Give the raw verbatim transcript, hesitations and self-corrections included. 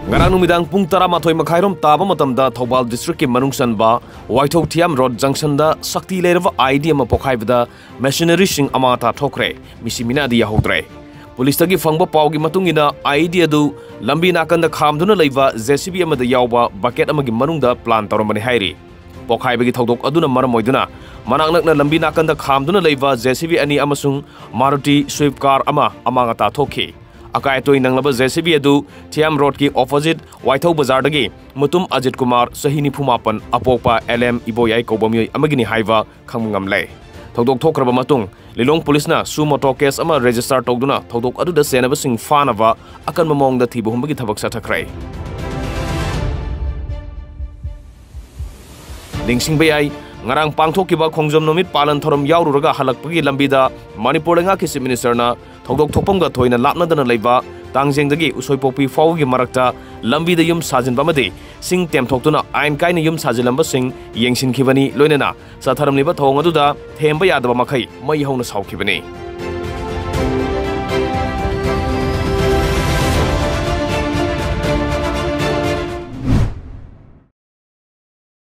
ꯉꯔꯥꯡ ꯅꯨꯃꯤꯗꯥꯡ ꯄꯨꯡ ꯇꯔꯥꯃꯥꯊꯣꯏ ꯃꯈꯥꯏꯔꯣꯝ ꯇꯥꯕ ꯃꯇꯝꯗ ꯊꯧꯕꯥꯜ ꯗꯤꯁꯇ꯭ꯔꯤꯛꯀꯤ ꯃꯅꯨꯡ ꯆꯟꯕ ꯋꯥꯏꯊꯧ ꯊꯤꯌꯥꯝ ꯔꯣꯗ ꯖꯪꯁꯟꯗ ꯁꯛꯇꯤ ꯂꯩꯔꯕ ꯑꯥꯏ ꯏ ꯗꯤ ꯑꯃ ꯄꯣꯈꯥꯏꯕꯗ ꯃꯦꯁꯤꯅꯔꯤꯁꯤꯡ ꯑꯃꯥꯡ ꯑꯇꯥ ꯊꯣꯛꯈ꯭ꯔꯦ꯫ ꯃꯤꯁꯤ ꯃꯤꯅꯥꯗꯤ ꯌꯥꯍꯧꯗ꯭ꯔꯦ꯫ ꯄꯨꯂꯤꯁꯇꯒꯤ ꯐꯪꯕ ꯄꯥꯎꯒꯤ ꯃꯇꯨꯡ ꯏꯟꯅ, ꯑꯥꯏ ꯏ ꯗꯤ ꯑꯗꯨ ꯂꯝꯕꯤ ꯅꯥꯀꯟꯗ ꯈꯥꯝꯗꯨꯅ ꯂꯩꯕ ꯖꯦ ꯁꯤ ꯕꯤ ꯑꯃꯗ ꯌꯥꯎꯕ ꯕꯀꯦꯠ ꯑꯃꯒꯤ ꯃꯅꯨꯡꯗ ꯄ꯭ꯂꯥꯟ ꯇꯧꯔꯝꯕꯅꯤ ꯍꯥꯏꯔꯤ꯫ ꯄꯣꯈꯥꯏꯕꯒꯤ ꯊꯧꯗꯣꯛ ꯑꯗꯨꯅ ꯃꯔꯝ ꯑꯣꯏꯗꯨꯅ ꯃꯅꯥꯛ ꯅꯛꯅ ꯂꯝꯕꯤ ꯅꯥꯀꯟꯗ ꯈꯥꯝꯗꯨꯅ ꯂꯩꯕ ꯖꯦ ꯁꯤ ꯕꯤ ꯑꯅꯤ ꯑꯃꯁꯨꯡ ꯃꯥꯔꯨꯇꯤ ꯁ꯭ꯋꯤꯐ ꯀꯥꯔ ꯑꯃ ꯑꯃꯥꯡ ꯑꯇꯥ ꯊꯣꯛꯈꯤ꯫ ꯑꯀꯥꯏ ꯑꯇꯣꯏ ꯅꯪꯂꯕ ꯖꯦ ꯁꯤ ꯕꯤ ꯑꯗꯨ ꯊꯤꯌꯥꯝ ꯔꯣꯗꯀꯤ ꯑꯣꯄꯣꯖꯤꯠ ꯋꯥꯏꯊꯧ ꯕꯖꯥꯔꯗꯒꯤ ꯃꯨꯇꯨꯝ ꯑꯖꯤꯠ ꯀꯨꯃꯥꯔ, ꯆꯍꯤ ꯅꯤꯐꯨ ꯃꯥꯄꯟ, ꯑꯄꯣꯛꯄ ꯑꯦꯜ ꯑꯦꯝ ꯏꯕꯣꯌꯥꯏ ꯀꯧꯕ ꯃꯤꯑꯣꯏ ꯑꯃꯒꯤꯅꯤ ꯍꯥꯏꯕ ꯈꯪꯕ ꯉꯝꯂꯦ꯫ ꯊꯧꯗꯣꯛ ꯊꯣꯛꯈ꯭ꯔꯕ ꯃꯇꯨꯡ ꯂꯤꯂꯣꯡ ꯄꯨꯂꯤꯁꯅ ꯁꯨ ꯃꯣꯇꯣ ꯀꯦꯁ ꯑꯃ ꯔꯦꯖꯤꯁꯇꯥꯔ ꯇꯧꯗꯨꯅ ꯊꯧꯗꯣꯛ ꯑꯗꯨꯗ ꯆꯦꯟꯅꯕꯁꯤꯡ ꯐꯥꯅꯕ ꯑꯀꯟꯕ ꯃꯑꯣꯡꯗ ꯊꯤꯕ ꯍꯨꯝꯕꯒꯤ ꯊꯕꯛ ꯆꯠꯊꯈ꯭ꯔꯦ꯫ ꯅꯤꯡꯁꯤꯡꯕ ꯌꯥꯏ, ꯉꯔꯥꯡ ꯄꯥꯡꯊꯣꯛꯈꯤꯕ ꯈꯣꯡꯖꯣꯝ ꯅꯨꯃꯤꯠ ꯄꯥꯂꯟ ꯊꯧꯔꯝ ꯌꯥꯎꯔꯨꯔꯒ ꯍꯜꯂꯛꯄꯒꯤ ꯂꯝꯕꯤꯗ ꯃꯅꯤꯄꯨꯔ ꯂꯩꯉꯥꯛꯀꯤ ꯆꯤꯐ ꯃꯤꯅꯤꯁꯇꯔꯅ ꯊꯧꯗꯣꯛ ꯊꯣꯛꯐꯝꯒ ꯊꯣꯏꯅ ꯂꯥꯞꯅꯗꯅ ꯂꯩꯕ ꯇꯥꯡꯖꯦꯡꯗꯒꯤ ꯎꯁꯣꯏꯄꯣꯛꯄꯤ ꯐꯥꯎꯕꯒꯤ ꯃꯔꯛꯇ ꯂꯝꯕꯤꯗ ꯌꯨꯝ ꯁꯥꯖꯤꯟꯕ ꯑꯃꯗꯤ ꯁꯤꯡ ꯇꯦꯝꯊꯣꯛꯇꯨꯅ ꯑꯥꯏꯟ ꯀꯥꯏꯅ ꯌꯨꯝ ꯁꯥꯖꯤꯜꯂꯝꯕꯁꯤꯡ ꯌꯦꯡꯁꯤꯟꯈꯤꯕꯅꯤ꯫ ꯂꯣꯏꯅꯅ ꯆꯠꯊꯔꯝꯂꯤꯕ ꯊꯧꯑꯣꯡ ꯑꯗꯨꯗ ꯊꯦꯝꯕ ꯌꯥꯗꯕ ꯃꯈꯩ ꯃꯩ ꯍꯧꯅ ꯁꯥꯎꯈꯤꯕꯅꯤ꯫